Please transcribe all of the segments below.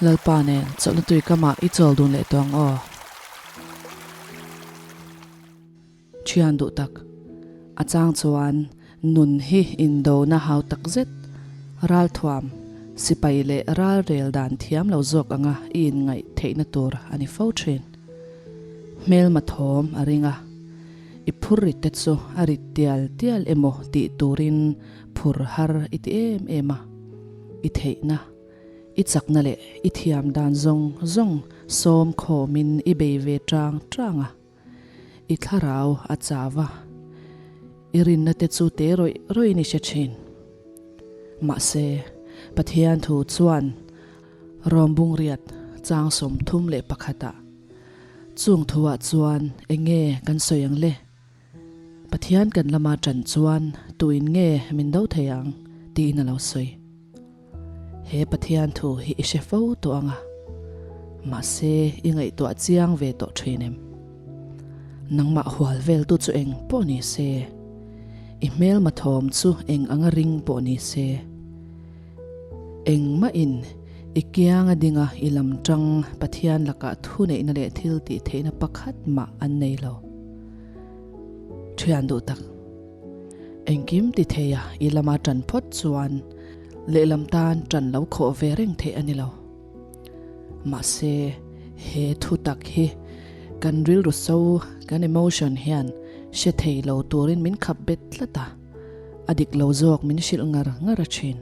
Lalpa nen chawlhna tui kamah i chawl dun leh tawh ang aw. Thian duh tak, a chang chuan nun hi indona hau tak zet, ralthuam, sipai leh ralrel dan thiam lo zawk anga i inngaih theihna tur a ni fo thin. Hmelma thawm a ring a, i phur rit te chu a rit tial tial emaw tih turin phur har i ti em em a, i theihna. I chakna leh i thiam dan zawng zawng sawm khawmin i bei ve tang tang a, i thlarau a chau a, i rinna te chu te rawih rawih in i hre thin. Mahse, Pathian thu chuan Rawmbungriat chang 31 ah, Chung thuah chuan eng nge kan sawi ang le? Pathian kan lama ṭan chuan tuin nge min do thei ang? tiin a lo sawi. He Pathian thu hi i hre fo tawh ang a, mahse i ngaihtuah chiang ve tawh ṭhin em? Nangmah hual veltu chu eng pawh ni se, i hmelma thawm chu eng anga ring pawh ni se, engmahin i kianga dinga i lam ṭang Pathian lakah thuneihna leh thil tih theihna pakhat mah an nei lo. Ṭhian duh tak. Engkim ti thei a, i lama ṭan phawt chuan lehlam tan ṭan lo khawh ve reng theih a ni lo. Mahse, he thu tak hi kan rilru so, kan emotion hian hre thei lo turin min khap bet tlat a, a dik lo zawk min hrilh ngar ngar a ṭhin.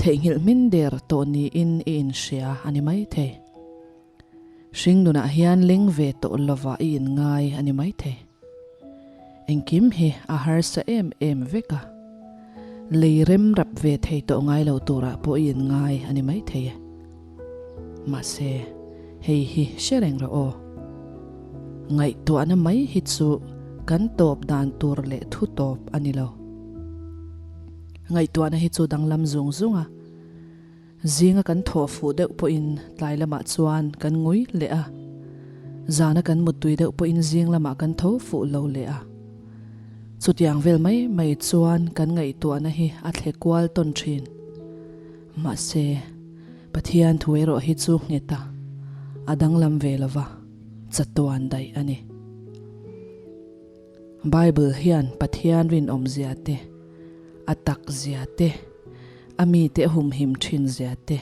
Theihnghilh hmin der tawh niin i inhria a ni maithei. Hring nunah hian leng ve tawh lovah i inngai a ni maithei. Engkim hi a harsa em em vek a, lei rem rap ve thei tawh ngai lo turah pawh i inngai a ni maithei e. Mahse, hei hi hre reng rawh aw. Ngaihtuahna mai hi chu kan tawp dan tur leh thu tawp a ni lo. Ngaihtuahna hi chu danglam zung zung a. Zinga kan thawh fuh deuh pawhin tlai lamah chuan kan ngui leh a, zana kan muttui deuh pawhin zing lamah kan tho fuh lo leh a. Chutiang vel mai mai chuan kan ngaihtuahna hi a thle kual tawn thin. Mahse, Pathian thu erawh hi chu nghet a, a danglam ve lova, chatuan daih a ni. Bible hian Pathian rinawmzia te, a takzia te, a mite a humhim thinzia te,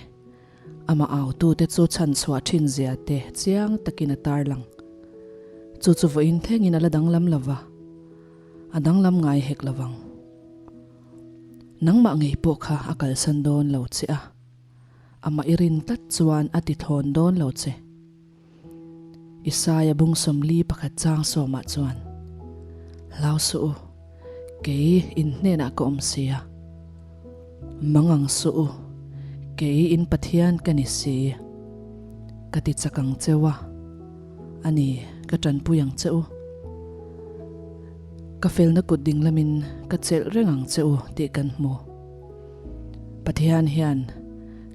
amah autute chu chhanchhuah thinzia te chiang takin a tarlang. Chu chu vawiin thlengin a la danglam lo va, a danglam ngai hek lo vang. Nangmah ngei pawh kha a kalsan dawn lo che a, amah i rin tlat chuan a ti thawn dawn lo che. Isaia bung 41 chang sawmah chuan, Hlau suh u, kei in hnenah ka awm si a. Mangang suh u, kei in Pathian ka ni si. Ka ti chak ang cheu a, a ni, ka tanpui ang che u. Ka felna kut ding lamin ka chelh reng ang che u tih kan hmu. Pathian hian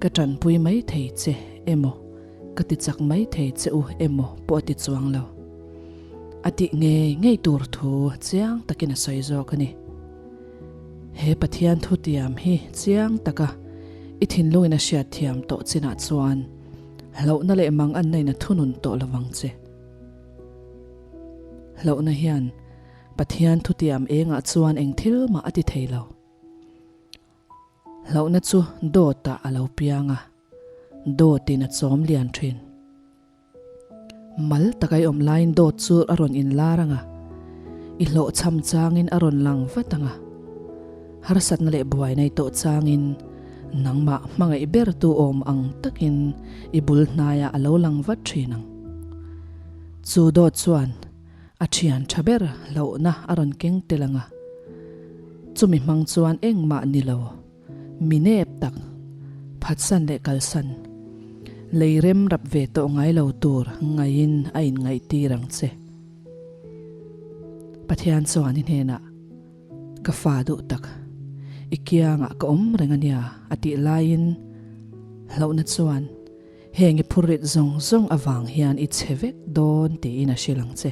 ka tanpui mai thei che emaw? Ka ti chak mai thei che u emaw pawh a ti chuang lo. A tih ngei ngei tur thu chiang takin a sawi zawk a ni. He Pathian thutiam hi chiang taka i thinlungin a hriat thiam tawh chinah chuan hlauhna leh mang an neihna thunun tawh lo vang che. Hlauhna hian Pathian thutiam engah chuan eng thil mah a ti thei lo. Hlauhna chu dawtah a lo piang a. Dawtin a chawm lian thin. Mal tak ai awm laiin dawt chu a rawn inlar ang a, i hlawhchham changin a rawn lang vat ang a. Harsatna leh buai nei tawh changin nangmah hmangaih bertu awm ang takin i bul hnaiah a lo lang vat thin ang. Chu dawt chuan a thian tha ber hlauhna a rawn keng tel ang a, chumi hmang chuan engmah ni lo. Mi nep tak, phatsan leh kalsan, lei rem rap ve tawh ngai lo tur ngaiin a inngaihtir ang che. Pathian chuan i hnenah, Ka fa duh tak, i kiangah ka awm reng a nia a tih laiin hlauhna chuan heng i phurrit zawng zawng avang hian i chhe vek dawn tiin a hrilh ang che.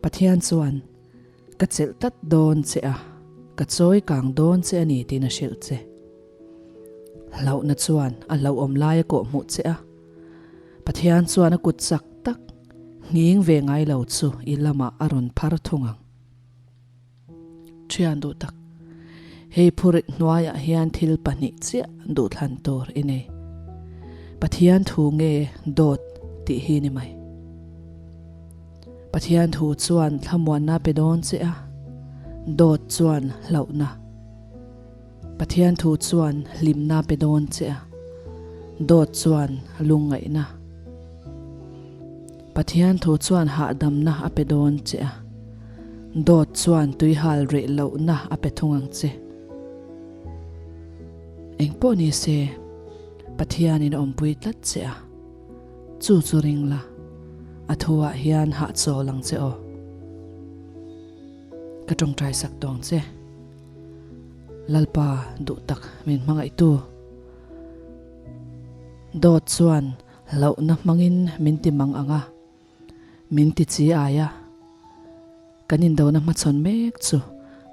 Pathian chuan Ka chelh tlat dawn che a, ka chawi kang dawn che a ni tiin a hrilh che. Hlauhna chuan a hlauhawm lai a kawhhmuh che a. Pathian chuan a kut chak tak, nghing ve ngai lo chu i lamah a rawn phar thung ang. Thian duh tak, hei phurit hnuaiah hian thil pahnih chiah duhthlan tur i nei. Pathian thu nge dawt tih hi ni mai. Pathian thu chuan thlamuanna pe dawn che a, dawt chuan hlauhna. Pathian thu chuan hlimna pe dawn che a, dawt chuan lungngaihna. Pathian thu chuan hahdamna a pe dawn che a, dawt chuan tuihal reh lohna a pe thung ang che. Engpawh ni se, Pathianin a awmpui tlat che a, chu chu ring la, a thuah hian hahchawl ang che aw. Ka tawngtai sak tawng che. Lalpa duh tak min hmangaihtu. Dawt chuan hlauhna hmangin min ti mang ang a, min ti chi ai a. Kan indona hmachhawn mek chu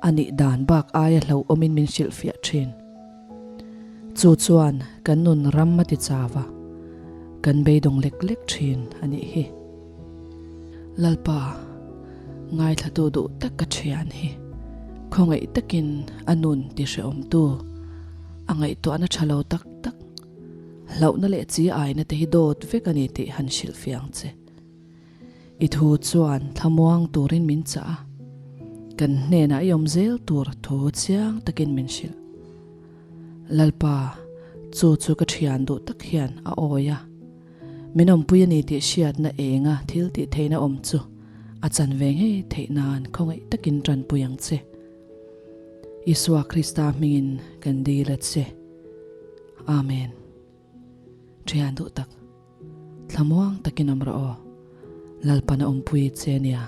a nih dan bak aia hlauhawmin min hrilhfiah thin. Chu chuan kan nun ram a ti chau a, kan beidawng lek lek thin a nih hi. Lalpa, ngaithlatu duh tak ka thian hi khawngaih takin a nun ti hrehawmtu, a ngaihtuahna tha lo tak tak, hlauhna leh chi aina te hi dawt vek a ni tih han hrilhfiah ang che. I thu chuan thlamuang turin min chah a, kan hnenah i awm zel tur thu chiang takin min hrilh. Lalpa, chu chu ka thian duh tak hian a awi a. Min awmpui a ni tih hriatna enga thil tih theihna awm chu a chan ve ngei theih nan khawngaih takin tanpui ang che. Isua Krista hmingin kan dil a che. Amen. Thian duh tak, thlamuang takin awm rawh aw, Lalpan a awmpui che nia.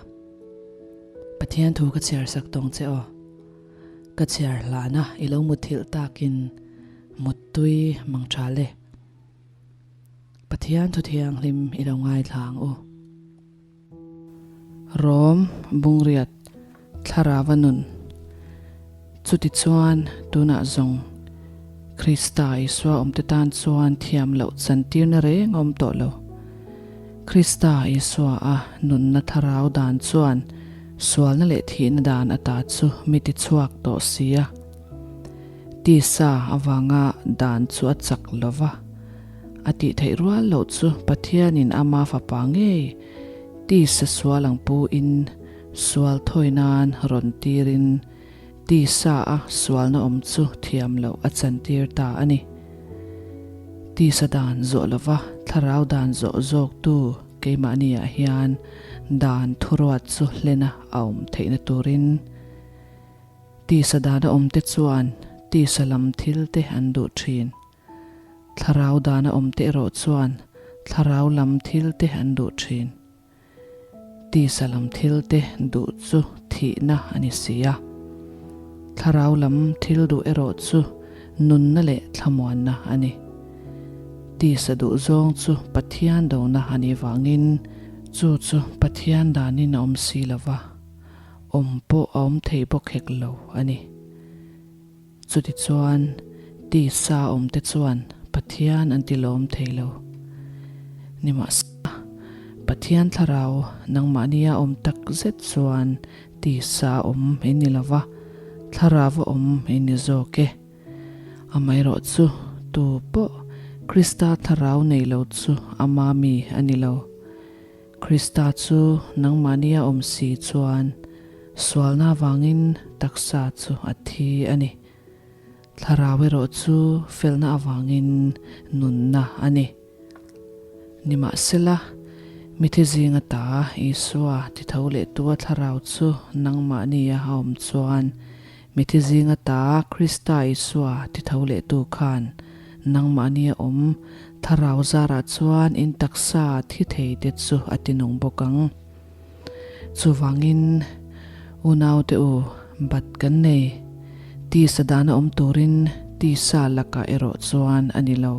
Pathian thu ka chhiar sak tawng che aw. Ka chhiar hlana i lo muthilh takin muttui mang tha le. Pathian thu thianghlim i lo ngaithla ang u. Rom Bungriat Thlarava nun Chutichuan tunah zawng Krista Isua awmte tan chuan thiam loh chantirna reng a awm tawh lo. Krista Isua a nunna thlarau dan chuan sualna leh thihna dan ata chu mi tichhuak tawh si a. Tisa avanga dan chu a chak lo va, a tih theih rual loh chu Pathianin ama fapa ngei tisa sual ang pu in sual thawi nan rawn tirin tisa a sualna awm chu thiam loh a chantir ta a ni. Tisa dan zawh lova thlarau dan zawh zawktu keimahniah hian dan thuruat chu hlena a awm theihna turin, Tisa dana awmte chuan tisa lam thil te an duh thin. Thlarau dana awmte erawh chuan thlarau lam thil te an duh thin. Tisa lam thil te duh chu thihna a ni si a. Thlarau lam thil duh erawh chu nunna leh thlamuanna a ni. Tisa duh zawng chu Pathian dona a nih vangin chu chu Pathian danin a awm si lo va. Awm pawh a awm thei bawk hek lo a ni. Chutichuan, tisa awmte chuan Pathian an ti lawm thei lo. Nimahsela, Pathian thlarau nangmahnia awm tak zet chuan tisa awm in ni lo va, thlarau awm in ni zawk e. Amaherawh chu, tu pawh Krista thlarau nei lo chu ama mi a ni lo. Krista chu nangmahnia awm si chuan sualna avangin taksa chu a thi a ni. Thlarau erawh chu felna avangin nunna a ni. Nimahsela, mithi zinga ta Isua titho lehtua thlarau chu nangmahnia a awm chuan Mithi zinga ta Krista Isua titho lehtu khan nangmahnia awm thlarau zarah chuan in taksa thi thei te chu a tinung bawk ang. Chuvangin, unaute u, bat kan nei. Tisa dana awm turin tisa lakah erawh chuan a ni lo.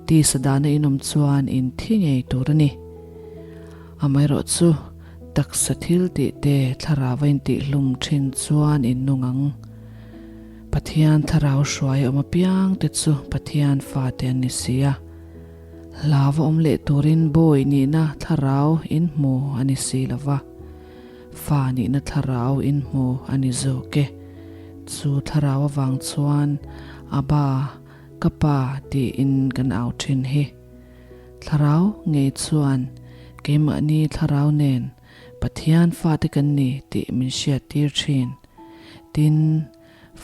Tisa dana in awm chuan in thi ngei tur a ni. Amaherawh chu taksa thil tih te thlarau a intihhlum thin chuan in nung ang. Pathian thlarau hruai awm apiangte chu Pathian fate an ni si a. Hlauva awm leh turin bawi nihna thlarau in hmu a ni si lo va, fa nihna thlarau in hmu a ni zawk e. Chu thlarau avang chuan Abba, ka pa tiin kan au thin hi. Thlarau ngei chuan keimahni thlarau nen Pathian fate kan ni tih min hriattir thin. Tin,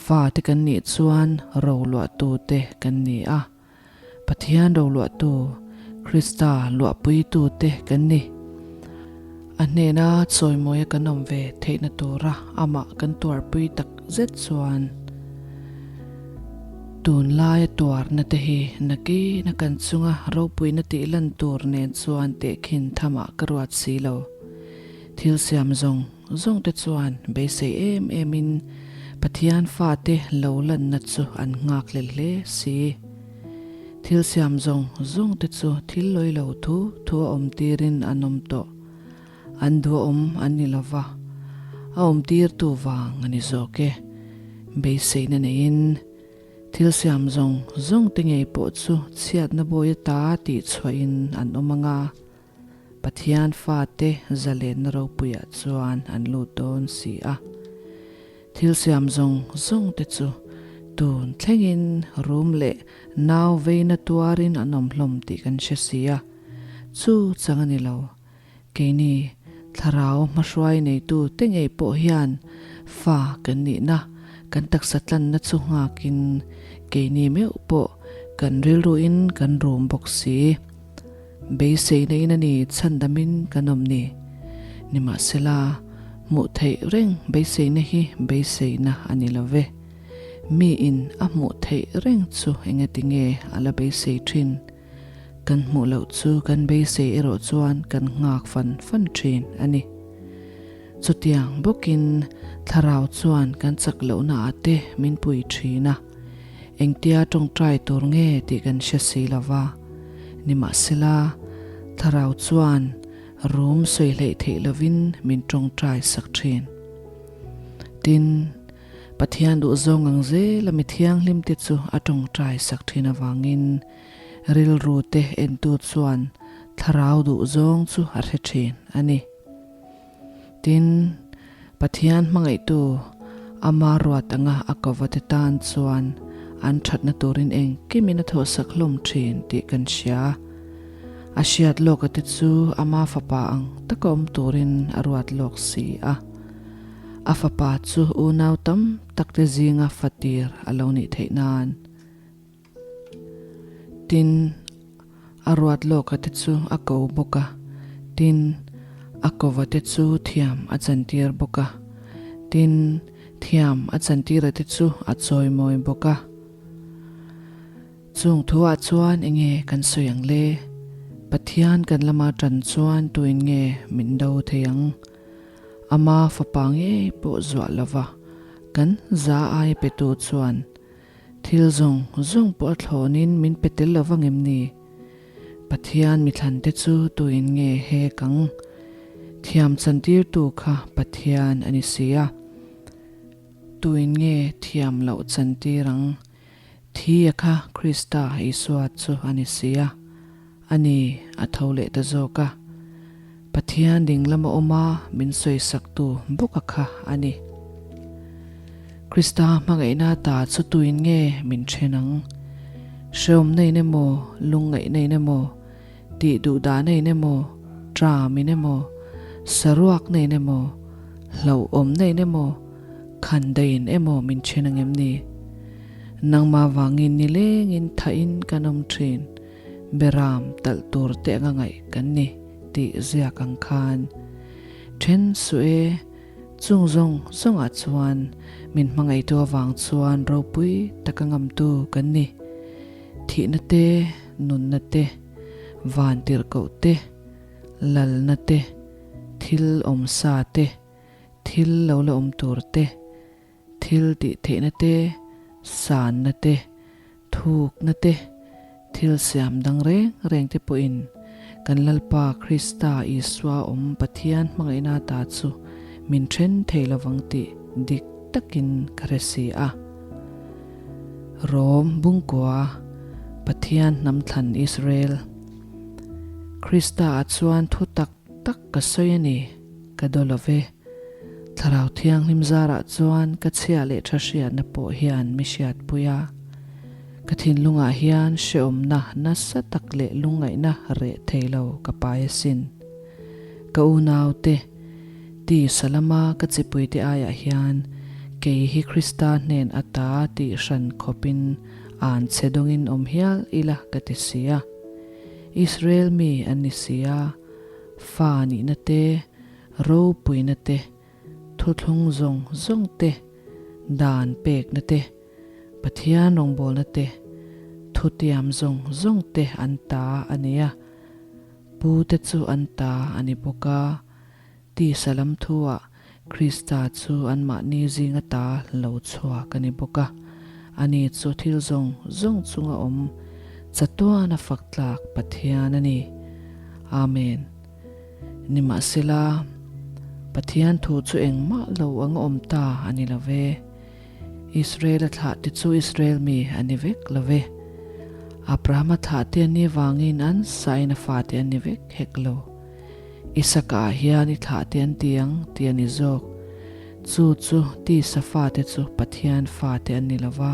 fate kan nih chuan roluahtute kan ni a. Pathian roluahtu, Krista luahpuitute kan ni. A hnena chawimawia kan awm ve theihna tura amah kan tuarpui tak zet chuan tunlaia tuarna te hi nakina kan chunga ropuina tih lan tur nen chuan tehkhin thamah ka ruat si lo. Thil siam zawng zawng te chuan beisei em em in Pathian fate lo lanna chu an nghak hlel hle si. Thil siam zawng zawng te chu thil lawi lo thu thu a awm tirin an awm tawh. An duhawm an ni lo va, a awm tirtu vang a ni zawk e. Beiseina neiin thil siam zawng zawng te ngei pawh chu chhiatna bawi ata tih chhuahin an awm ang a, Pathian fate zalenna ropuiah chuan an lut dawn si a. Thil siam zawng zawng te chu tun thlengin rum leh nau veina tuarin an awm hlawm tih kan hre si a, chu chang a ni lo. Keini thlarau hmahruai neitu te ngei pawh hian fa kan nihna, kan taksa tlanna chu nghakin keini meuh pawh kan rilruin kan rum bawk si. Beiseina in a ni chhandamin kan awm ni. Nimahsela, hmuh theih reng beiseina hi beiseina a ni lo ve. Miin a hmuh theih reng chu engatinge a la beisei thin? Kan hmuh loh chu kan beisei erawh chuan kan nghak fan fan thin a ni. Chutiang bawkin thlarau chuan kan chak lohna ah te min pui thin a, engtia tawngtai tur nge tih kan hre si lo va. Nimahsela, thlarau chuan rum sawi hleih theih lovin min tawngtai sak thin. Tin, Pathian duhzawng ang zela mi thianghlim te chu a tawngtai sak thin avangin rilru te entu chuan thlarau duhzawng chu a hre thin a ni. Tin, Pathian hmangaihtu ama ruat anga a kova te tan chuan an thatna turin engkimin a thawhsak hlawm thin tih kan hria. A hriat lawka te chu ama fapa ang taka awm turin a ruat lawk si a. A fapa chu unau tam tak te zinga fatir a lo nih theih nan. Tin, a ruat lawka te chu a ko bawk a, tin, a kova te chu thiam a chantir bawk a, tin, thiam a chantira te chu a chawimawi bawk a. Chung thuah chuan enge kan sawi ang le? Pathian kan lama tan chuan tuin nge min do thei ang? Ama fapa ngei pawh zuah lova kan za ai petu chuan Thil zawng zawng pawh a thlawnin min pe tel lo vang em ni? Pathian mithlante chu tuin nge he kang thiam chantirtu kha Pathian a ni si a. Tuin nge thiam loh chantir ang? Thi a kha Krista Isua chu a ni si a. A ni, a tho leh ta zawk a. Pathian ding lama awma min sawisaktu bawka kha a ni. Krista hmangaihna ta chu tuin nge min then ang? Hreawmna in emaw, lungngaihna in emaw, tih duhdahna in emaw, tram in emaw, saruakna in emaw, hlauhawmna in emaw, khandaiin emaw min then ang em ni? Nangmah vangin nilengin thahin kan awm thin. Beram talh tur te anga ngaih kan ni tih ziak ang khan then suh e, chung zawng zawngah chuan min hmangaihtu avang chuan ropui taka ngamtu kan ni. Thihna te, nunna te, van tirhkoh te, lalna te, thil awmsa te, thil lo la awm tur te, Thil tih theihna te, sanna te, thukna te, thil siam dang reng reng te pawhin kan Lalpa Krista Isua awm Pathian hmangaihna ta chu min then thei lovang tih dik takin ka hre si a. Rom Bungkua, Pathian hnam thlan Israel. Krista ah chuan thu tak tak ka sawi a ni, ka daw lo ve. Thlarau Thianghlim zarah chuan ka chhia leh tha hriatna pawh hian mi hriatpui a. Ka thinlungah hian hrehawmna nasa tak leh lungngaihna reh thei lo ka pai asin. Ka unaute, tisa lama ka chipuite aiah hian kei hi Krista hnen ata tih hran khawpin an chhe dawngin awm hial ila ka ti si a. Israel mi an ni si a, fa nihna te, ropuina te, thuthlung zawng zawng te, dan pekna te, Pathian rawngbawlna te, thutiam zawng zawng te an ta a ni a, pu te chu an ta a ni bawk a, tisa lam thuah Krista chu anmahni zinga ta lo chhuak a ni bawk a, ani chu thil zawng zawng chunga awm chatuana fak tlak Pathian a ni. Amen. Nimahsela, Pathian thu chu engmah lo anga awm ta a ni lo ve. Israel-a thlah te chu Israel mi a ni vek lo ve. Abraham-a thlah te an nih vangin an sain a fate an ni vek hek lo. Isaka-ah hian i thlah te an ti ang tih a ni zawk. Chu chu tisa fate chu Pathian fate an ni lo va,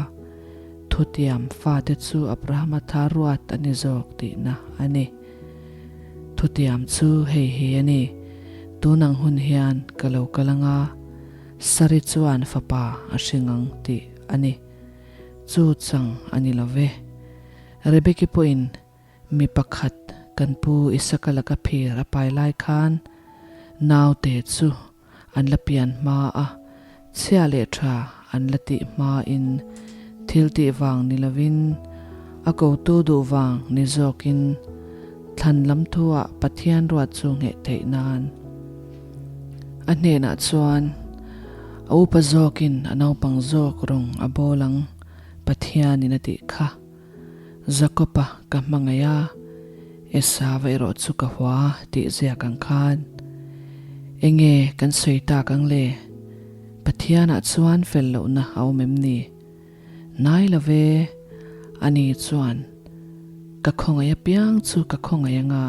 thutiam fate chu Abraham-a tha ruat a ni zawk tihna a ni. Thutiam chu hei hi a ni, Tun ang hun hian ka lo kal anga, Sari chuan fapa a hring ang tih a ni. Chu chang a ni lo ve. Rebeki pawhin mi pakhat kan pu Isaka laka phir a pai lai khan naute chu an la pian hma a, chhia leh tha an la tih hmain thil tih vang ni lovin a kotu duh vang ni zawkin thlan lam thuah Pathian ruat chu ngheh theih nan A hnenah chuan, A upa zawkin a naupang zawk rawng a bawl ang, Pathianin a tih kha. Jakob-a ka hmangaih a, Esau-a erawh chu ka hua tih ziak ang khan. Enge kan sawi tak ang le? Pathianah chuan fel lohna a awm em ni? Nai lo ve, ani chuan ka khawngaih apiang chu ka khawngaih anga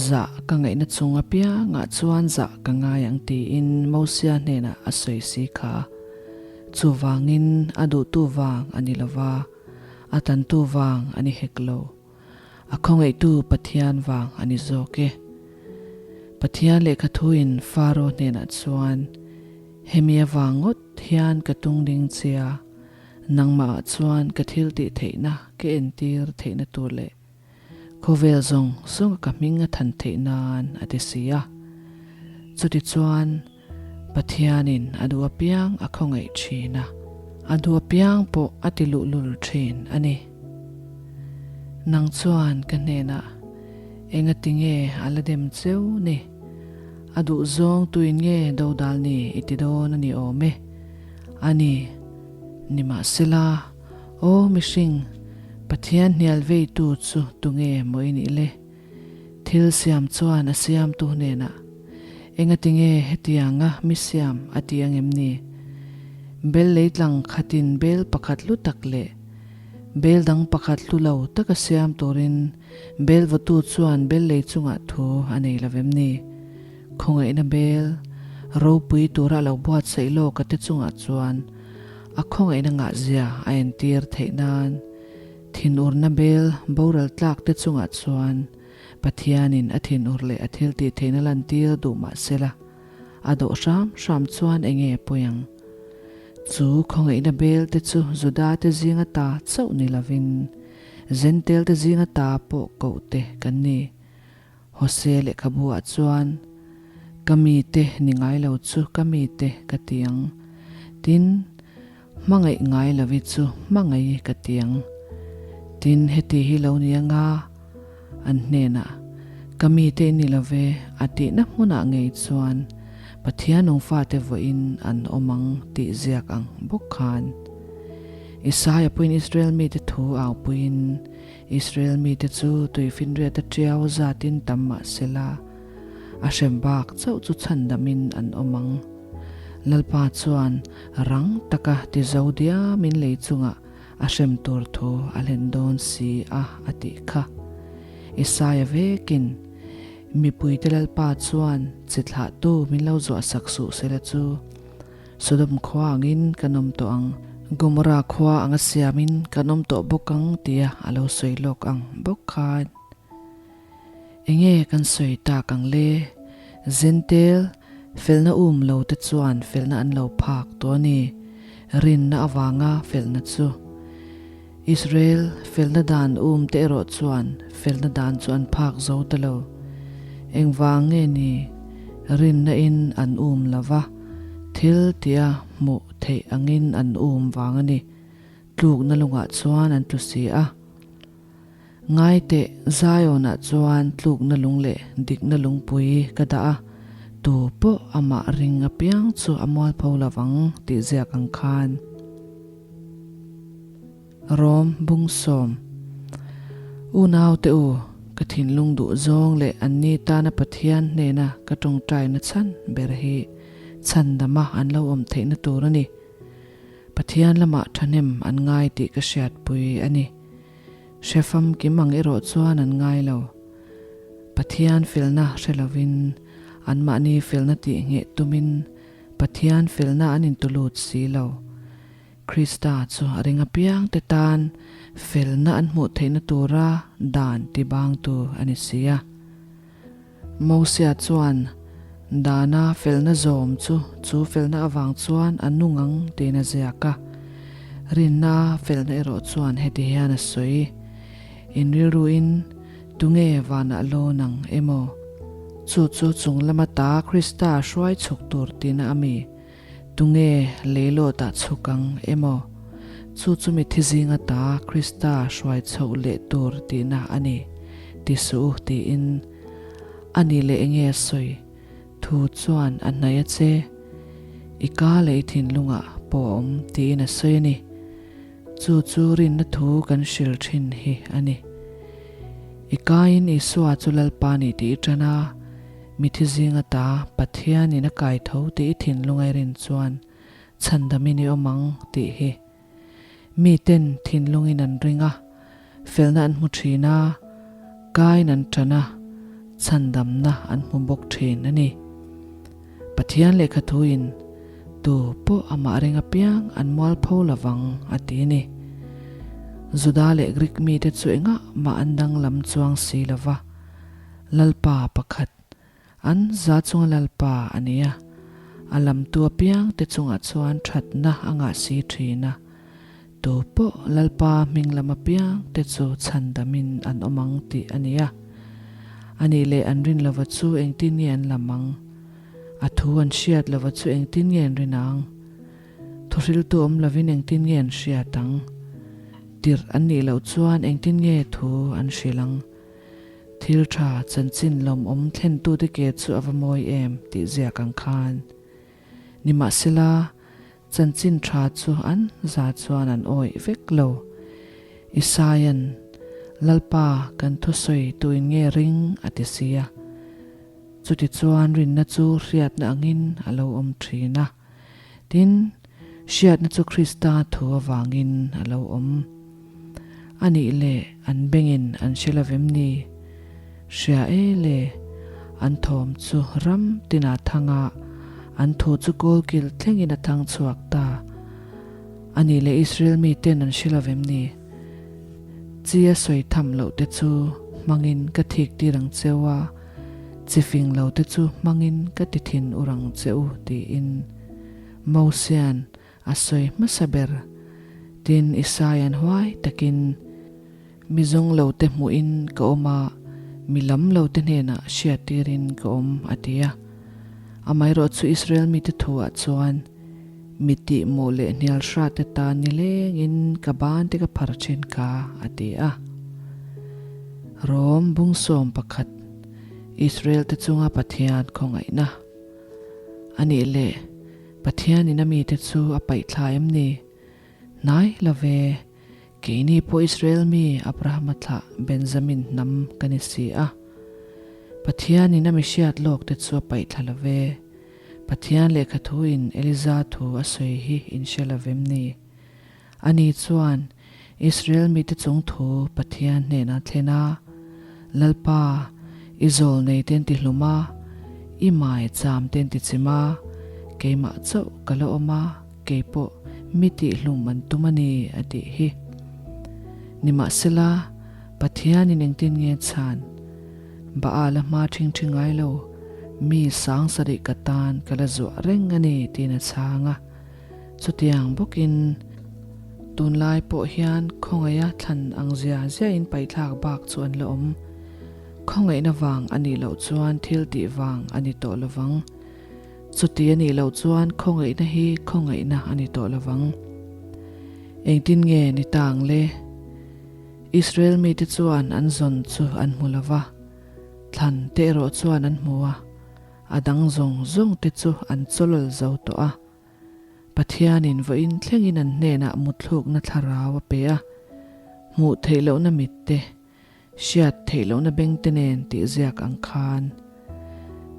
zah ka ngaihna chung apiangah chuan zah ka ngai ang tiin Mosia hnenah a sawi si kha. Chuvangin a duhtu vang a ni lova, a tantu vang a ni hek lo. A khawngaihtu Pathian vang a ni zawk e. Pathian lehkha thuin Faro hnenah chuan, Hemi avang ngawt hian ka tung ding che a, nangmahah chuan ka thil tih theihna ka entir theihna tur leh khawvel zawng zawnga ka hming a than theih nan a ti si a. Chutichuan, Pathianin a duh apiang a khawngaih thin a, a duh apiang pawh a ti luhlul thin a ni. Nang chuan ka hnenah engati nge a la dem cheu ni? A duh zawng tuin nge dodal ni i ti dawn a ni awm e? A ni, nimahsela, aw mihring, Pathian hnial veitu chu tunge maw i nih le? Thil siam chuan a siamtu hnenah, Engati nge hetianga mi siam a ti angem ni? Bel leitlang khatin bel pakhat hlu tak leh bel dang pakhat hlu lo taka siam turin bel vawtu chuan bel lei chungah thu a nei lo vem ni? Khawngaihna bel ropui tura a lo buatsaih lawk a te chungah chuan a khawngaihna ngahzia a entir theih nan Thinurna bel boral tlak te chungah chuan Pathianin a thinur leh a thil tih theihna lantir duh mah sela, a dawh hram hram chuan eng nge pawi ang? Chu khawngaihna bel te chu Juda te zinga ta chauh ni lovin Zentel te zinga ta pawh koh te kan ni. Hosea lehkhabu ah chuan, Ka mite ni ngai lo chu ka mite ka ti ang. Tin, hmangaih ngai lovi chu hmangaih ka ti ang. Tin, heti hi lo ni anga an hnenah, Ka mite i ni lo ve, a tihna hmunah ngei chuan Pathian nungfate vawiin an awm ang tih ziak ang bawk khan. Isaia pawhin Israel mite thu aupuiin, Israel mite chu tuifinriat a tiau zatin tam mah sela, a hrem bak chauh chu chhandamin an awm ang. Lalpa chuan rang taka ti zo diamin lei chungah A hrem tur thu a hlen dawn si a, a tih kha. Isaia vekin, Mipuite Lalpa chuan chi thlahtu min lo zuahsak suh sela chu, Sodom khua angin kan awm tawh ang, Gomorra khua anga siamin kan awm tawh bawk ang tia a lo sawi lawk ang bawk khan. Enge kan sawi tak ang le? Zentel, felna um lo te chuan felna an lo phak tawh a ni. Rinna avanga felna chu. Israel felna dan um te erawh chuan felna dan chu an phak zo ta lo. Engvang nge ni? Rinna in an um lo va, thil tia hmuh theih angin an um vang a ni. Tlukna lungah chuan an tlu si a. Ngaiteh, Zion-ah chuan tlukna lung leh dikna lungpui ka dah a, tu pawh amah ring apiang chu a mualpho lovang tih ziak ang khan. Rom bung sawm. Unaute u, ka thinlung duh zawng leh anni tana Pathian hnena ka tawngtaina chhan ber hi chhandama an lo awm theihna tur a ni. Pathian lamah thahnem an ngai tih ka hriatpui a ni. Hre famkim ang erawh chuan an ngai lo. Pathian felna hre lovin, anmahni felna tih ngheh tumin Pathian felna an intulut si lo. Krista chu a ring apiangte tan felna an hmuh theihna tura dan tibangtu a ni si a. Mosia chuan dana felna zawm chu chu felna avang chuan a nung ang tiin a ziak a. Rinna felna erawh chuan heti hian a sawi, In rilruin tunge vanah lawn ang emaw? Chu chu chung lama ta Krista hruai chhuk tur tina a mi? Tunge leilawtah chhuk ang emaw? Chu chu mithi zinga ta Krista hruai chhoh leh tur tihna a ni, ti suh u tiin a ni leh enge a sawi? Thu chuan a hnaih a che, I ka leh i thinlungah pawh a awm tiin a sawi a ni. Chu chu rinna thu kan hril thin hi a ni. I kaiin Isua chu Lalpa ni tih i tan a, mithi zinga ta Pathianin a kai tho tih i thinlung a i rin chuan chhandamin i awm ang tih hi. Miten thinlungin an ring a, felna an hmu thin a, kain an tan a, chhandamna an hmu bawk thin a ni. Pathian lehkha thuin tu pawh amah ring apiang an mualpho lovang a ti a ni. Juda leh Greek mite chu engah mah an danglam chuang si lova, Lalpa pakhat, an za chunga Lalpa a ni a, a lamtu apiang te chungah chuan thatna a ngah si thin a, tu pawh Lalpa hming lam apiang te chu chhandamin an awm ang tih a ni a. A nih leh an rin lova chu engtin nge an lam ang? A thu an hriat lova chu engtin nge an rin ang? Thuhriltu awm lovin engtin nge an hriat ang? Tirh an nih loh chuan engtin nge thu an hrilh ang? Thil tha chanchin lawmawm thlentute ke chu a va mawi em tih ziak ang khan. Nimahsela, chanchin tha chu an za chuan an awih vek lo. Isaia'n, Lalpa, kan thusawi tuin nge ring? a ti si a. Chutichuan rinna chu hriatna angin a lo awm thin a. Tin, hriatna chu Krista thu avangin a lo awm. A nih leh an bengin an hre lo vem ni? Hria e le, an thawm chu ram tinah thang a, an thu chu kawlkil thlengin a thang chhuak ta. A nih leh Israel miten an hre lo vem ni? Chi a sawi tham loh te chu hmangin ka thik tir ang cheu a, chi fing lo te chu hmangin ka ti thin ur ang che u tiin Mosia'n a sawi hmasa ber. Tin, Isaia'n huai takin, Mi zawng lo te hmuhin ka awm a, mi lam lo te hnenah hriattirin ka awm, a ti a. Amaherawhchu chu Israel mite thuah chuan, Mi tihmawh leh hnial hrat te tan nilengin ka ban te ka phar thin kha, a ti a. Rom bungsawm pakhat, Israel te chunga Pathian khawngaihna. A nih leh, Pathianin a mite chu a paih thla em ni? Hnai lo ve, keini pawh Israel mi Abrahama thlah Benjamin hnam ka ni si a. Pathianin a mihriat lawk te chu a paih thla lo ve. Pathian lehkha thuin Eliza thu a sawi hi in hre lo vem ni? Ani chuan, Israel mite chung thu Pathian hnenah thlen a, Lalpa, i zawlnei te an ti hlum a, i mai cham te an ti chim a, keimah chauh ka la awm a, kei pawh mi tihhlum an tum a ni, a tih hi. Nimahsela, Pathianin engtin nge chhan? Baal a hma ṭhing ṭhi ngai lo, mi 7000 ka tan ka la zuah reng a ni, tiin a chhang a. Chutiang bawkin tunlai pawh hian khawngaiha thlan ang zia ziahin paihthlak bak chu an la awm. Khawngaihna vang a nih loh chuan thil tih vang a ni tawh lovang. Chuti a nih loh chuan khawngaihna hi khawngaihna a ni tawh lovang. Engtin nge ni ta ang le? Israel mite chuan an zawn chu an hmu lova, thlan te erawh chuan an hmu a, a dang zawng zawng te chu an chawlawl zo tawh a. Pathianin vawiin thlengin an hnenah mutthlukna thlarau a pe a, hmuh theih lohna mit te, hriat theih lohna beng te nen tih ziak ang khan.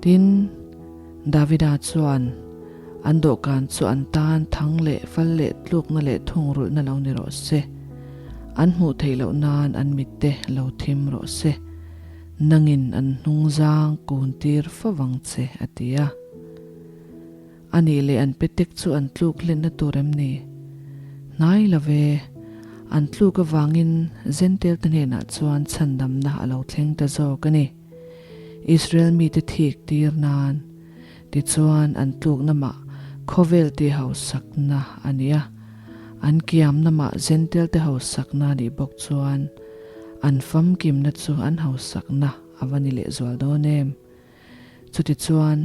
Tin, Davida chuan an dawhkan chu an tan thang leh fal leh tlukna leh thungrulhna lo ni rawh se, an hmuh theih loh nan an mit te lo thim rawh se, nangin an hnungzang kun tir fo vang che, a ti a. A nih leh an petek chu an tluk hlenna tur em ni? Hnai lo ve, an tluk avangin Zentel te hnenah chuan chhandamna a lo thleng ta zawk a ni. Israel mite thik tir nan tichuan an tlukna mah khawvel ti hausakna a ni a, an kiamna mah Zentel te hausakna a nih bawk chuan an famkimna chu an hausakna a va ni lehzual dawn em? Chutichuan.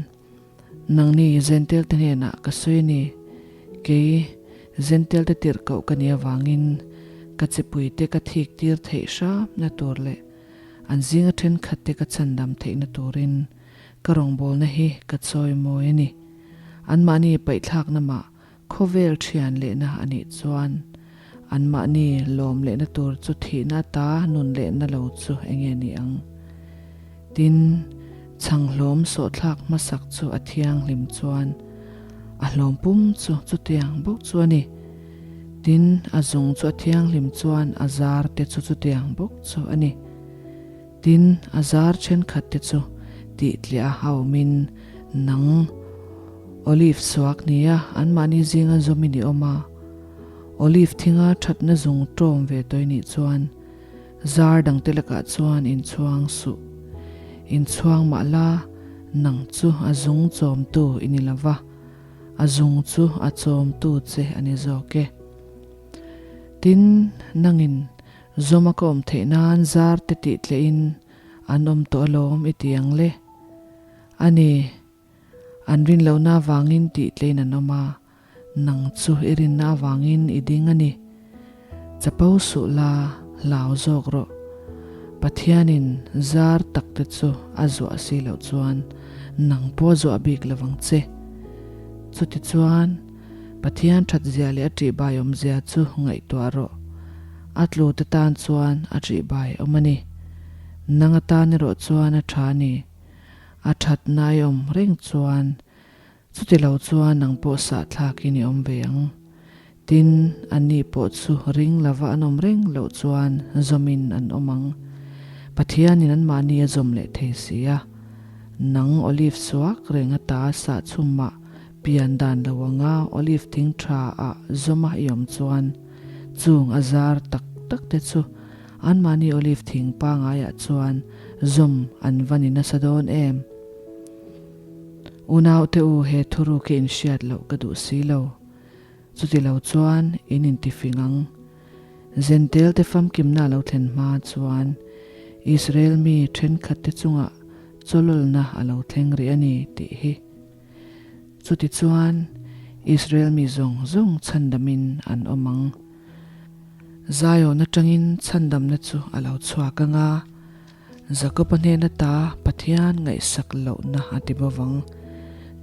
Nangni Zentel te hnenah ka sawi a ni, kei Zentel te tirhkoh ka nih avangin ka chipuite ka thik tir theih hramna tur leh an zinga thenkhat te ka chhandam theihna turin ka rawngbawlna hi ka chawi mawi a ni. Anmahni paihthlakna mah khawvel thian lehna a nih chuan anmahni lawm lehna tur chu thihna ata nun lehna lo chu enge ni ang? Tin, chhanghlawm sawhthlak hmasak chu a thianghlim chuan a hlawm pum chu chutiang bawk chu a ni. Tin, a zung chu a thianghlim chuan a zar te chu chutiang bawk chu a ni. Tin, a zar thenkhat te chu tihtliah a awmin nang Olive suak nia anmahni zinga zawmin i awm a, Olive thinga thatna zung tawm ve tawih nih chuan zar dangte lakah chuan inchhuang suh. Inchhuang mah la, nang chu a zung chawmtu i ni lova, a zung chu a chawmtu che a ni zawk e. Tin, nangin Zawma ka awm theih nan zar te tih tlehin an awm tawh alawm i ti ang le. A ni, an rin lohna avangin tih tlein an awm a, nang chu i rinna avangin i ding a ni. Chapo suh la, hlau zawk rawh. Pathianin zar tak te chu a zuah si loh chuan nang pawh a zuah bik lo vang che. Chutichuan, Pathian that zia leh a ṭihbai awmzia chu ngaihtuah rawh. A tlu te tan chuan a ṭihbai awm a ni. Nang atan erawh chuan a ṭha a ni. A ṭhatna i awm reng chuan chuti lo chuan nang pawh sahthlakin i awm ve ang. Tin, anni pawh chu ring lova an awm reng loh chuan zawmin an awm ang. Pathianin anmahni a zawm leh thei si a. Nang olive suak reng ata sahchhumah Pian dan lo anga olive thing tha ah zawma i awm chuan chung a zar tak tak te chu anmahni olive thing pangai ah chuan zawm an va ni nasa dawn em? Unau te u he thuruk hi in hriat loh ka duh si lo. Chuti lo chuan in intifing ang. Zentel te famkimna a lo thlen hma chuan Israel mi thenkhat te chungah chawlawlna a lo thleng rih a ni tih hi. Chutichuan, Israel mi zawng zawng chhandamin an awm ang. Zion atangin chhandamna chu a lo chhuak ang a, Jakoba hnen ata Pathian ngaihsak lohna a ti bo vang.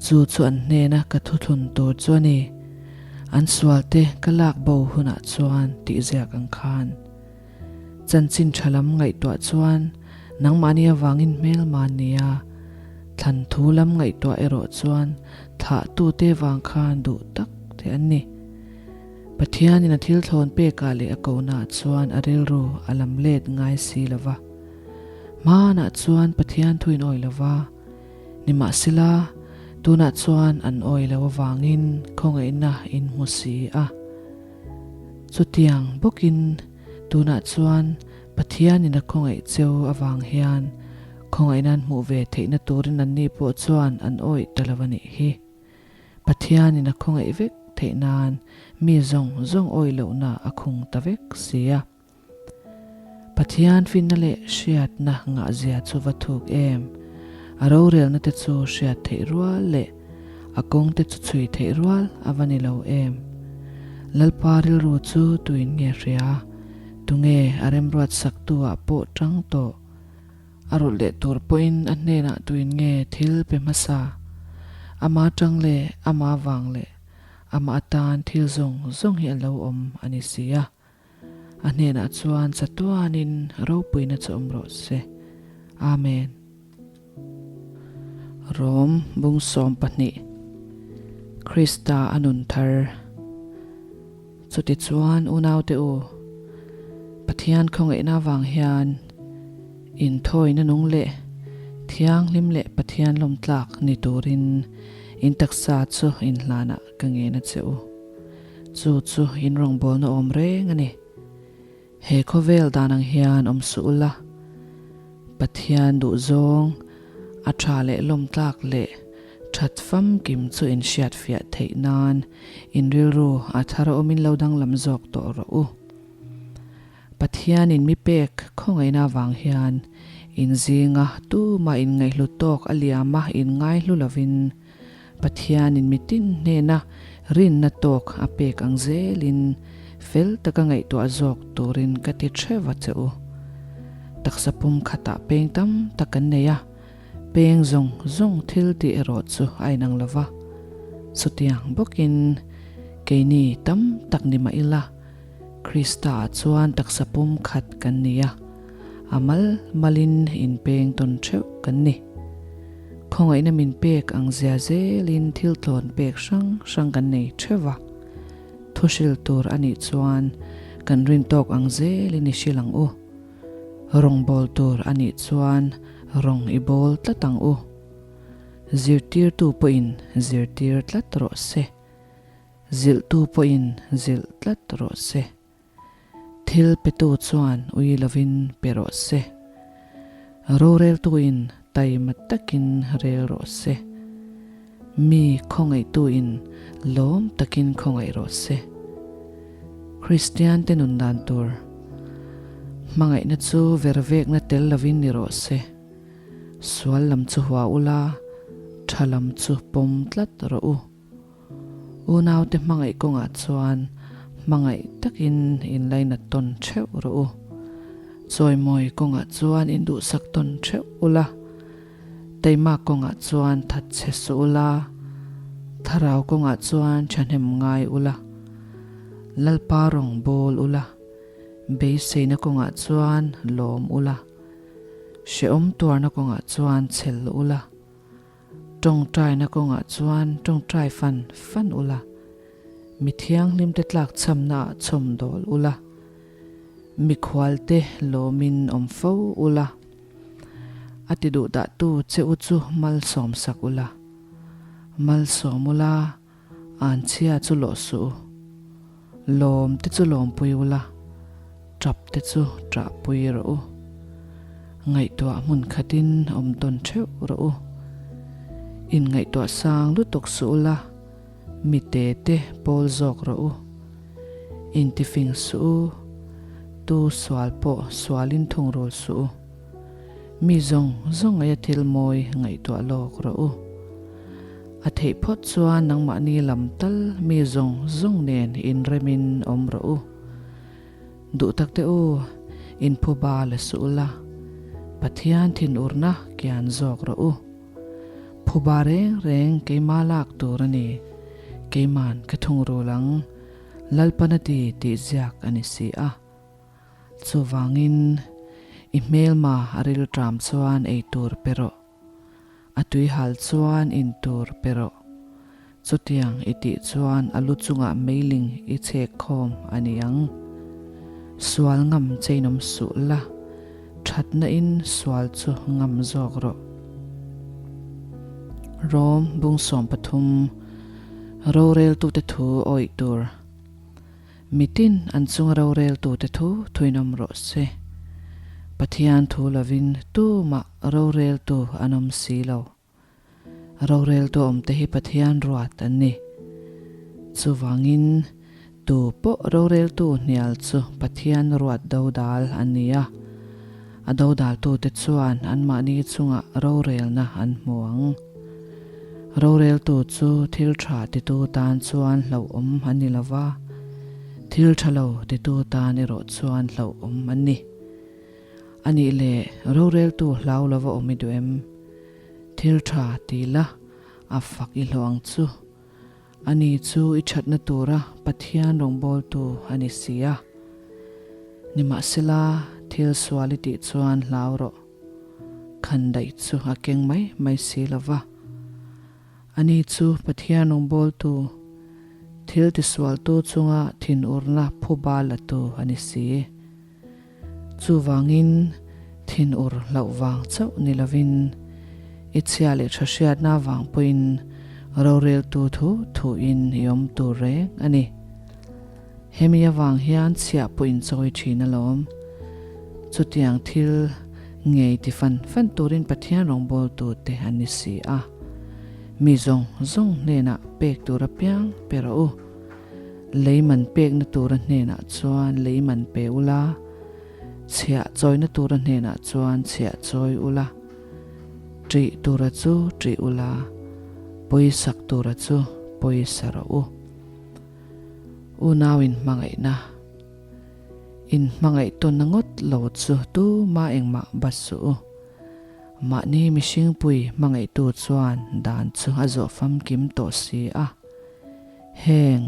Chu chu an hnena ka thuthlun tur chu a ni. An sualte ka lak bo hunah chuan tih ziak ang khan. Chanchin tha lam ngaihtuah chuan nangmahni avangin hmelma nia, thlan thu lam ngaihtuah erawh chuan thlahtute vang khan duh tak te an ni. Pathianin a thil thlawn pekah leh a kohnaah chuan a rilru a lam let ngai si lo va. Hmanah chuan Pathian thu in awih lo va, nimahsela tunah chuan an awih lo avangin khawngaihna in hmu si a. Chutiang bawkin tunah chuan Pathianin a khawngaih cheu avang hian khawngaihna an hmuh ve theihna turin anni pawh chuan an awih ta lo a nih hi. Pathianin a khawngaih vek theih nan mi zawng zawng awih lohna a khung ta vek si a. Pathian finna leh hriatna ngahzia chu va thuk em? A rorelna te chu hriat theih rual leh a kawng te chu chhui theih rual a va ni lo em? Lalpa rilru chu tuin nge hria? Tunge a remruat saktu ah pawh tang tawh? A rawlh leh tur pawhin a hnenah tuin nge thil pe hmasa? Ama tang leh ama vang leh ama atan thil zawng zawng hi a lo awm a ni si a. A hnenah chuan chatuanin ropuina chu awm rawh se. Amen. Rom bung 12 Krista a nun thar. Chutichuan unaute u, Pathian khawngaihna avang hian inthawina nung leh thianghlim leh Pathian lawmtlak ni turin in taksa chu inhlanah ka ngen a che u. Chu chu in rawngbawlna awm reng a ni. He khawvel dan ang hian awm suh ula, Pathian duhzawng a tha leh lawmtlak leh that famkim chu in hriatfiah theih nan in rilru a thar awmin lo danglam zawk tawh rawh u. Pathianin mi pek khawngaihna avang hian in zinga tumah in ngaihlu tawk a liama in ngaihlu lovin Pathianin mitin hnena rinna tawk a pek ang zelin fel taka ngaihtuah zawk turin ka ti theuh a che u. Taksa pum khatah peng tam tak kan nei a, peng zawng zawng thil tih erawh chu a inang lo va. Chutiang bawkin keini tam tak ni mah ila, Krista-ah chuan taksa pum khat kan ni a, a mal malin inpeng tawn theuh kan ni. Khawngaihna min pek ang zia zelin thil tlawn pek hrang hrang kan nei theuh va. Thu hril tur a nih chuan kan rin tawk ang zelin i hril ang u. Rawng bawl tur a nih chuan rawng i bawl tlat ang u. Zirtirtu pawhin zirtir tlat rawh se. Zilhtu pawhin zilh tlat rawh se. Thil petu chuan ui lovin pe rawh se. Roreltuin taima takin rel rawh se. Mi khawngaihtuin lawm takin khawngaih rawh se. Kristiante nun dan tur hmangaihna chu vervekna tel lovin ni rawh se. Sual lam chu hua ula, tha lam chu pawm tlat rawh u. Unaute hmangaih kawngah chuan hmangaih takin inlainat tawn theuh rawh u. Chawimawi kawngah chuan induhsak tawn theuh ula. Taima kawngah chuan that che suh ula. Thlarau kawngah chuan thahnem ngai ula. Lalpa rawng bawl ula. Beiseina kawngah chuan lawm ula. Hrehawm tuarna kawngah chuan chhel ula. Tawngtaina kawngah chuan tawngtai fan fan ula, mi thianghlimte tlakchhamnaah chhawm dawl ula, mikhualte lawmin awm fo ula, a ti duhdahtu che u chu malsawmsak ula, malsawm ula, anchhia chu lawh suh u, lawm te chu lawmpui ula, tap te chu ṭahpui rawh u, ngaihtuah hmun khatin awm tawn ṭheuh rawh u, inngaihtuah sang lutuk suh ula, mi te te pawl zawk rawh u, intifing suh u, tu sual pawh sualin thungrul suh u, mi zawng zawng ngaia thil mawi ngaihtuah lawk rawh u. A theih phawt chuan nangmahni lam tal mi zawng zawng nen inremin awm rawh u. Duh tak teh u, inphuba la suh ula, Pathian thinurna kian zawk rawh u. Phuba reng reng keima lak tur a ni, keiman ka thungrul ang, Lalpan a ti tih ziak a ni si a. Chuvangin, i hmelma a rilṭam chuan ei tur pe rawh. A tuihal chuan in tur pe rawh. Chutiang i tih chuan a lu chungah meiling i chhek khawm a ni ang. Sual ngam cheinawm suh la, thatna in sual chu ngam zawk rawh. Rom bung 13 Roreltute thu awih tur. Mitin an chunga roreltute thu thuinawm rawh se. Pathian thu lovin tumah roreltu an awm si lo. Roreltu awmte hi Pathian ruat an ni. Chuvangin, tu pawh roreltu hnial chu Pathian ruat dodal an ni a. A dodaltute chuan anmahni chungah rorelna an hmu ang. Roreltu chu thil tha titu tan chuan hlauhawm an ni lo va, thil tha lo titu tan erawh chuan hlauhawm an ni. A nih leh roreltu hlau lova awm i duh em? Thil tha ti la, a fak i hlawh ang chu. Ani chu i thatna tura Pathian rawngbawltu a ni si a. Nimahsela, thil sual i tih chuan hlau rawh. Khan daih chu a keng mai mai si lo va. Ani chu Pathian rawngbawltu, thil tisualtu chunga thinurna phuba latu a ni si. Chuvangin, thinur hlauh vang chauh ni lovin, i chhia leh tha hriatna vang pawhin roreltu thu thuin i awm tur reng a ni. Hemi avang hian chhiah pawh in chawi thin alawm. Chutiang thil ngei ti fan fan turin Pathian rawngbawltute an ni si a. Mi zawng zawng hnenah pek tur apiang pe rawh u. Lei man pekna tura hnenah chuan lei man pe ula, chhiah chawina tura hnenah chuan chhiah chawi ula, ṭih tura chu ṭih ula, pawisak tura chu pawisa rawh u. Unau inhmangaihna, Inhmangaih tawnna ngawt lo chu tuma engmah bat suh u. Mahni mihringpui hmangaihtu chuan dan chu a zawh famkim tawh si a. Heng,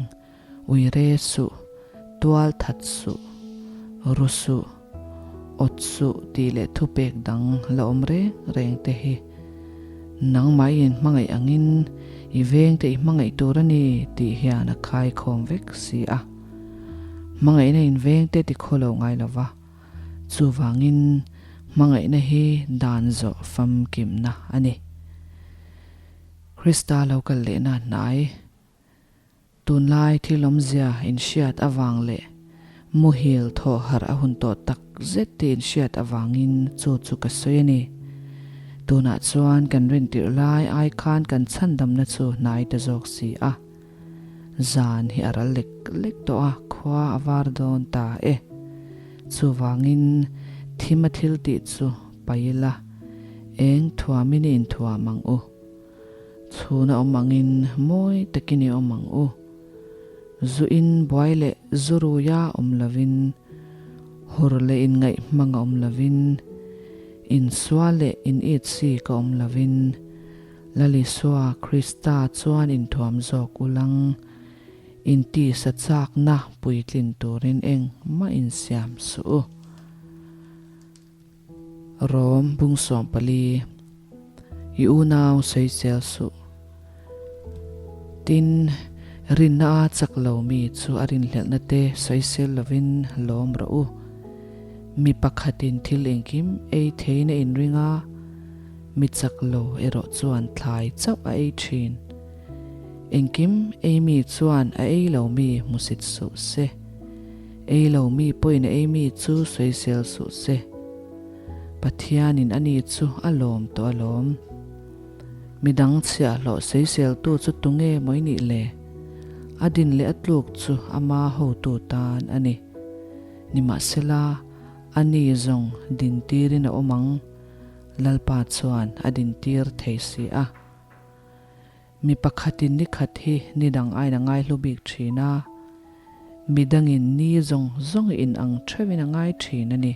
uire suh, tual that suh, ru suh, awt suh tih leh thupek dang la awm reng reng te hi nangmah i inhmangaih angin i vengte i hmangaih tur a ni tih hian a khaikhawm vek si a. Hmangaihna in vengte ti khaw lo ngai lo va, chuvangin hmangaihna hi dan zawh famkimna a ni. Krista lo kal lehna hnai, tunlai thil awmzia inhriat avang leh muhil thawh harh a hun tawh tak zet tih inhriat avangin chu chu ka sawi a ni. Tunah chuan kan rintirh lai ai khan kan chhandamna chu hnai ta zawk si a. Zan hi a ral lek lek tawh a, khua a var dawn ta e. Chuvangin thim a thil tih chu pai ila, eng thuamin i inthuam ang u. Chhuna awm angin mawi takin i awm ang u. Zu in buai leh zu ruia awm lovin, hur leh inngaih hmanga awm lovin, insual leh in it sik a awm lovin, Lal Isua Krista chuan inthuam zawk ulang, intisa chakna puitlin turin engmah insiam suh u. Rom bung 14, I unau sawisel suh. Tin, rinna a chak lo mi chu a rinhlelhna te sawisel lovin lawm rawh u. Mi pakhatin thil engkim ei theiin a inring a, mi chak lo erawh chuan thlai chauh a ei thin. Engkim ei mi chuan a ei lo mi hmusit suh se. Ei lo mi pawhin a ei mi chu sawisel suh se. Pathianin ani chu a lawm tawh alawm. Midang chhiahhlawh sawiseltu chu tunge maw i nih le? A din leh a tluk chu ama hotu tan a ni. Nimahsela, ani zawng dintirin a awm ang. Lalpa chuan a dintir thei si a. Mi pakhatin ni khat hi ni dang aiin a ngai hlu bik thin a, mi dangin ni zawng zawng in ang theuhin a ngai thin a ni.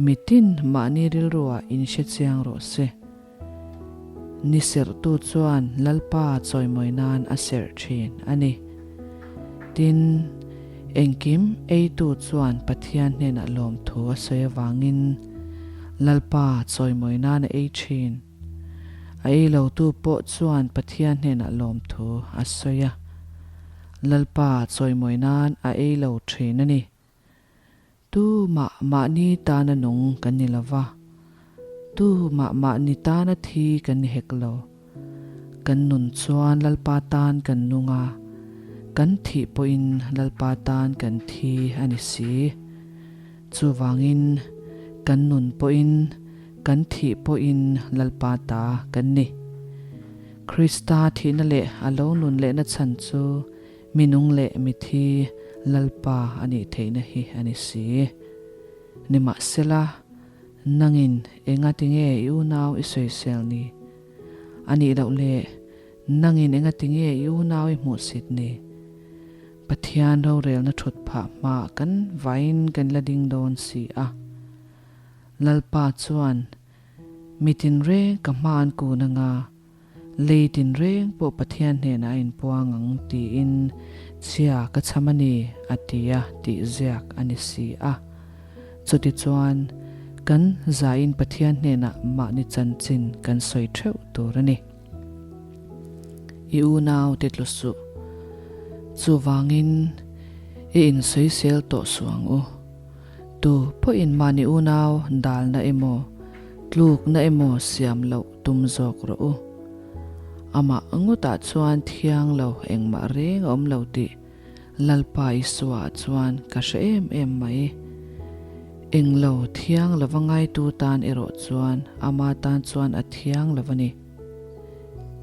Mitin mahni rilruah in hre chiang rawh se. Ni serhtu chuan Lalpa chawimawi nan a serh thin a ni. Tin, engkim eitu chuan Pathian hnenah lawmthu a sawi avangin Lalpa chawimawi nan a ei thin. A ei lotu pawh chuan Pathian hnenah lawmthu a sawi a, Lalpa chawimawi nan a ei lo thin a ni. Tu mah mahni tana nung kan ni lo va, tu mah mahni tana thi kan ni hek lo. Kan nun chuan Lalpa tan kan nung a, kan thih pawhin Lalpa tan kan thi a ni si. Chuvangin kan nun pawhin kan thih pawhin Lalpa ta kan ni. Krista thihna leh a lo nun lehna chhan chu Mi nung leh mithi Lalpa a nih theihna hi a ni si. Nimahsela, nangin enga tinge i unau i sawisel ni? A nih loh leh, nangin enga tinge i unau i hmuhsit ni? Pathian rorelna thut phah hmaah kan vain kan la ding dawn si a. Lalpa chuan, Mi tinreng ka hma an kun anga, Lei tinreng pawh Pathian hnenah a inpuang ang tiin chhia ka chham a ni a ti a tih ziak a ni si a. Chutichuan, kan zain Pathian hnenah mahni chanchin kan sawi theuh tur a ni. I unau te tlu suh. Chuvangin i insawisel tawh suh ang u. Tu pawhin mahni unau dalna emaw, tlukna emaw siam loh tum zawk rawh u. Amah ngawtah chuan thiang lo engmah reng a awm lo tih Lalpa Isua chuan ka hre em em mai. Englo thiang lova ngaitu tan erawh chuan ama tan chuan a thiang lo a ni.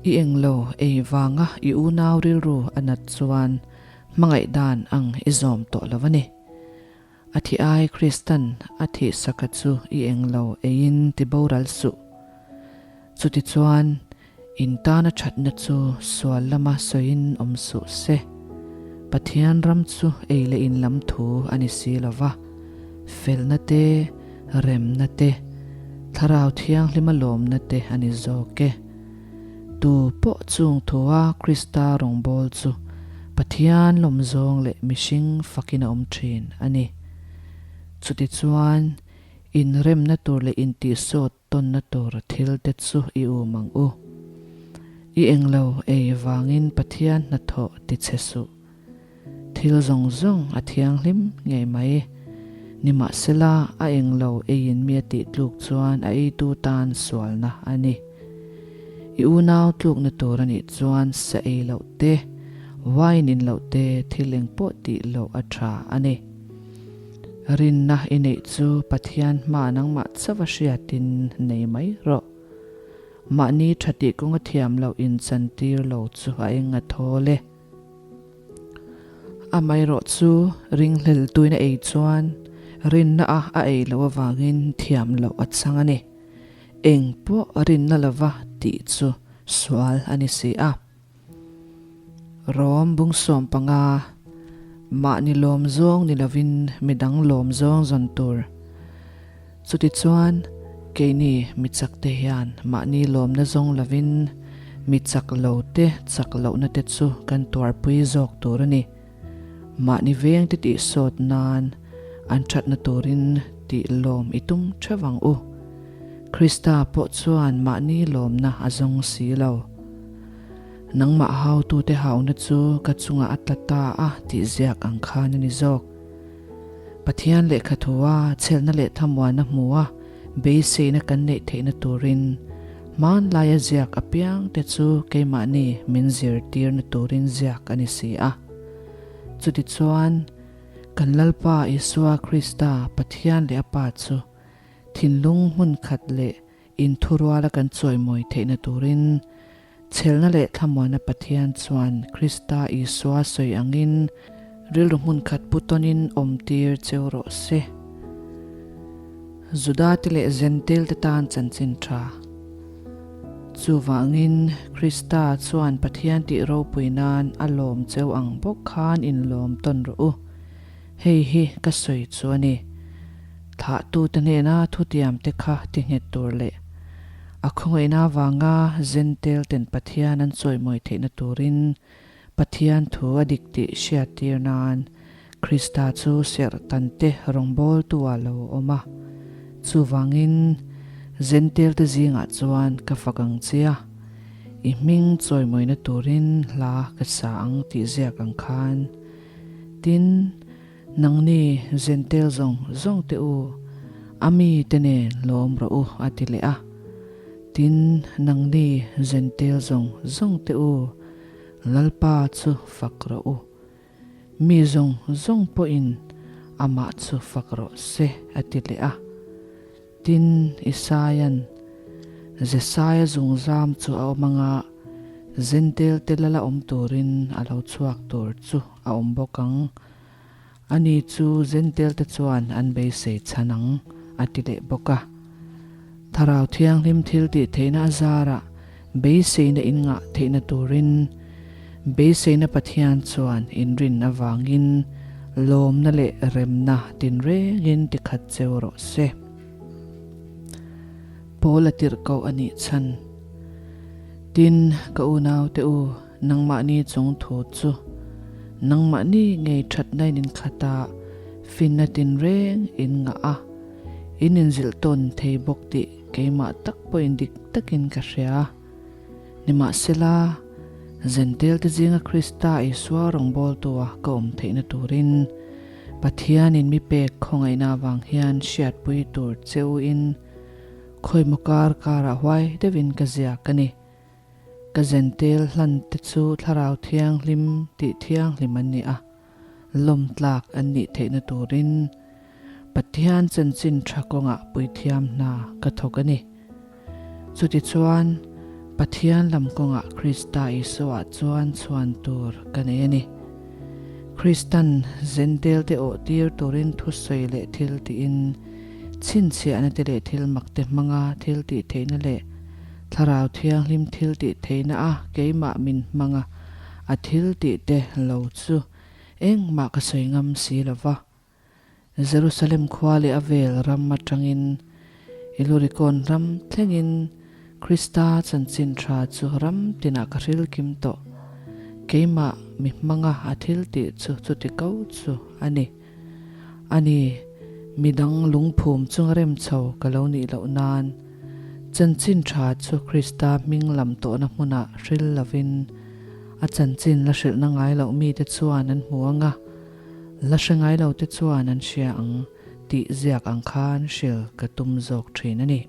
I englo ei vanga i unau rilru a nat chuan hmangaih dan ang i zawm tawh lo a ni. A thi ai Kristan a thih saka chu i englo eiin ti boral suh. Chutichuan, in tana thatna chu sual lama sawiin awm suh se. Pathian ram chu ei leh in lam thu a ni si lo va, felna te, remna te, Thlarau Thianghlima lawmna te a ni zawk e. Tu pawh chung thua Krista rawngbâwl chu Pathian lawmzâwng leh mihring fakin a awm ṭhîn a ni. Chutichuan, inremna tûr leh intihsâwt tawnna tûr thilte chu i ûm ang u. I englo ei vângin Pathian hnathawh tichhe suh. Thil zawng zawng a thianghlim ngei mai. Nimahsela, a englo eiin mi a tih tluk chuan a eitu tan sualna a ni. I unau tlukna tur a nih chuan sa ei loh te, wine in loh te thil engpawh tih loh a tha a ni. Rinna i neih chu Pathian hma nangmah chauh a hriatin nei mai rawh. Mahni tha tih kawnga thiam loh inchantir lo chu a eng a thawl e. Amaherawh chu ringhlel tuina ei chuan rinna a a ei loh avangin thiam loh a chang a ni. Eng pawh rinna lova tih chu sual a ni si a. Rom bungsawm panga mahni lawm zawng ni lovin midang lawm zawng zawn tur. Chutichuan keini mi chakte hian mahni lawmna zawng lovin mi chak lo te chak lohna te chu kan tuarpui zawk tur a ni. Mahni vengte tih sawt nan an thatna turin tih lawm i tum theuh ang u. Krista pawh chuan mahni lawmna a zawng si lo. Nangmah hautute hauna chu ka chungah a tla ta a tih ziak ang khan a ni zawk. Pathian lehkha thua chhelna leh thamuanna hmua beiseina kan neih theihna turin hmanlaia ziak apiang te chu keimahni min zirtirna turin ziak a ni si a. Chutichuan, kan Lalpa Isua Krista Pathian leh a Pa chu thinlung hmun khat leh Inthuruala kan chawimawi theihna turin chhelna leh thlamuanna Pathian chuan Krista Isua sawi angin rilru hmun khat pu tawnin awmtir cheu rawh se. Judate leh Jentail-te tan chanchin tha. Chuvangin Krista chuan Pathian tih ropui nan a lawm cheu ang bawk khan inlawm tawn rawh u. Hei hi ka sawi chu a ni. Thlahtute hnena thutiamte kha ti nghet tur leh a khawngaihna avanga Jentail ten Pathian an chawimawi theihna turin Pathian thu a dik tih hriattir nan Krista chu serhtante rawngbawltu ah lo awm a. Chuvangin Jentail te zingah chuan ka fak ang che a. I hming chawimawina turin hla ka sa ang tih ziak ang khan. Tin, nangni Zentel zawng zawng te u, a mi te nen lawm rawh u a ti leh a. Tin, nangni Zentel zawng zawng te u, Lalpa chu fak rawh u. Mi zawng zawng pawhin amah chu fak rawh se, a ti leh a. Tin, Isaia'n, Jesaia zungzam chu a awm anga, Zentel te lala awm turin a lo chhuak tur chu a awm bawk ang. Ani chu Zentel te chuan an beisei chhan ang, a ti leh bawk a. Thlarau Thianghlim thil tih theihna a zarah beiseina in ngah theihna turin beiseina Pathian chuan inrin avangin lawmna leh remna tinrengin tikhat cheu rawh se. Paul a tirh koh a nih chhan. Tin, ka unaute u, nangmahni chung thu chu nangmahni ngei thatna in inkhat a, finna tinreng in ngah a, In inzilh tawn thei bawk tih keimah tak pawhin dik takin ka hria. Nimahsela, Zentel te zinga Krista Isua rawngbawltua ka awm theihna turin Pathianin mi pek khawngaihna avang hian hriatpui tur che u in khawimaw kar karah huai deuhin ka ziak a ni. Ka Zentel hlan te chu Thlarau Thianghlim tih thianghlim an ni a. Lawmtlak an nih theihna turin Pathian chanchin tha kawngah puithiam hna ka thawk a ni. Chutichuan, Pathian lam kawngah Krista Isuaah chuan chhuan tur ka nei a ni. Kristan Zentelte awh tir turin thusawi leh thil tiin chhinchhiahna te leh thil mak te hmanga thil tih theihna leh Thlarau Thianghlim thil tih theihna a keimah min hmanga A thil tih te lo chu engmah ka sawi ngam si lo va. Jerusalem khua leh a vel ram atangin Ilurikawn ram thlengin Krista chanchin tha chu ram tinah ka hril kim tawh. Keimah mi hmanga a thil tih chu chuti ko chu a ni. Ani, midang lungphum chunga rem chho ka lo nih loh nan Chanchin tha chu Krista hming lam tawhna hmunah hril lovin a chanchin la hrilhna ngai loh mite chuan an hmu ang a, la hre ngai lote chuan an hria ang tih ziak ang khan hril ka tum zawk thin a ni.